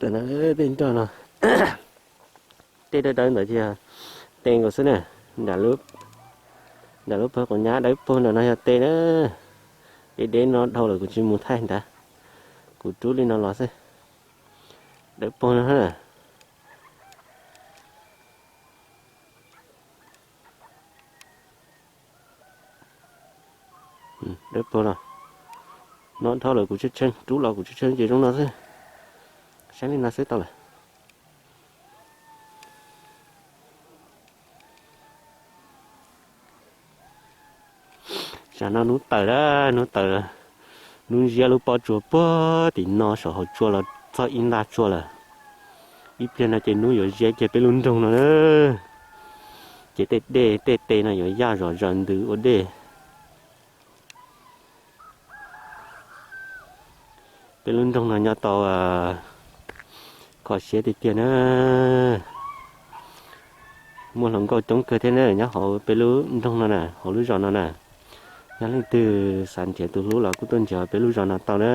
Tam no tej nroj no, tej dawb dawb ntawd ces yog tes nkaus xwb na. Nram lub pawg quav nyab dawb paug ntawm no yog tes na. Deb deb no dhau lawm kuv tsis mus thaij ntag, kuv rub li no los xwb. Dawb paug no. Dawb paug no, no dhau lawm kuv tshee tshee, rub los kuv tshee tshee ces zoo no xwb. Saib li no xwb tau lawm. Tsam no hnub tawm lawm, hnub tawm lawm. Hnub ziab lub pob tsuas puag tim no saum hauv tsua los txog ib nta tsua lawm. Ib pliag no ces hnub yuav ziab kiag peb lub nroog no na. Ces tej dej tej tes no yuav yaj zom zaws ntws ua dej. Peb lub nroog no nyob tau kho siab tiag tiag na. Muaj hluas nkauj coob kawg thiab na nyob hauv peb lub nroog no na, hauv lub zos no na. Yog leej twg xav nrhiav tus hlub los kuj tuaj nrhiav peb lub zos no tau na.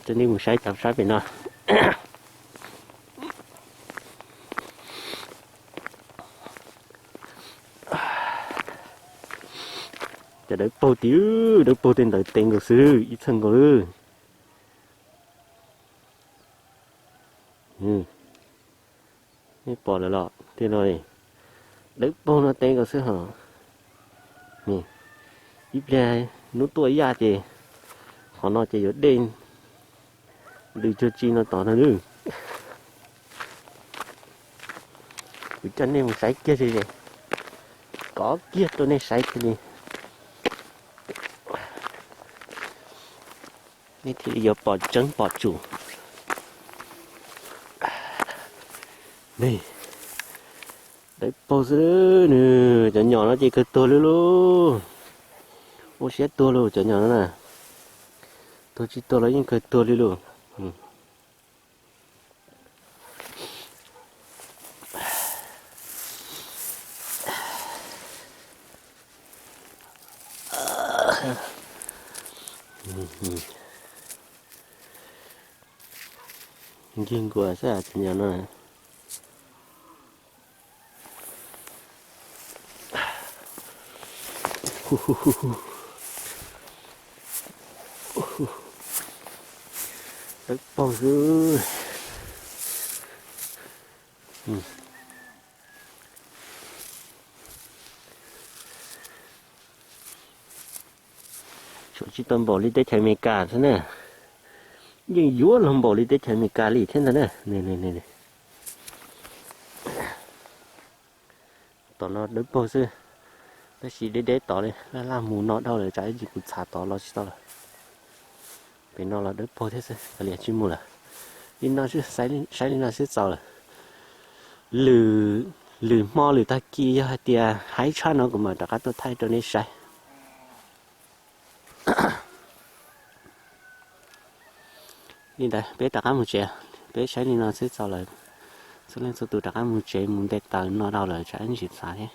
Coj nej mus saib cov sab pem no. Cov dawb paug tid, dawb paug tej ntawd tes nkaus xwb, ib txheej nkaus lawm. Nej pom lawm los tej no, dawb paug no tes nkaus xwb hos. Ib pliag hnub tuaj yaj ces qhov no ces yuav dej ntws cuag tsi no tod no nawb. Kuv coj nej mus saib kiag ze ze, kov kiag rau nej saib thiaj li, nej thiaj li yuav pom tseeb pom tsum. Dawb paug xwb nws, cov nyom no ces kawg tuag lwj lauj. Ua siab tuag lauj cov nyom no na. Tuag tsis tuag los yeej kawg tuag lwj lauj. Ncig nkuas xwb cov nyom no. Dawb paug xwb. Tshuav tsis tau npaum li teb chaws Amelikas xwb na. Yeej yuav luag npaum li teb chaws Amelikas li thiab ntag na. Tom no dawb paug xwb, tab sis deb deb tod li, laj laj mus no dhau lawm tsam ib ntsis kuv txhav tod los tsis tau lawm. Pem no los dawb paug thiab xwb, kav liam tsis mus lawm. Li no xwb, saib li no xwb txaus lawm. Lwm, lwm hmo lwm tag kis yog hais tias haib tshaj no kuv mam rov qab tuaj thaij rau nej saib. Li ntawd peb rov qab mus tsev, peb saib li no xwb txaus lawm. Txhua leej txhua tus rov qab mus tsev mus nte taws no dhau lawm tsam ib ntsis txhav thiab.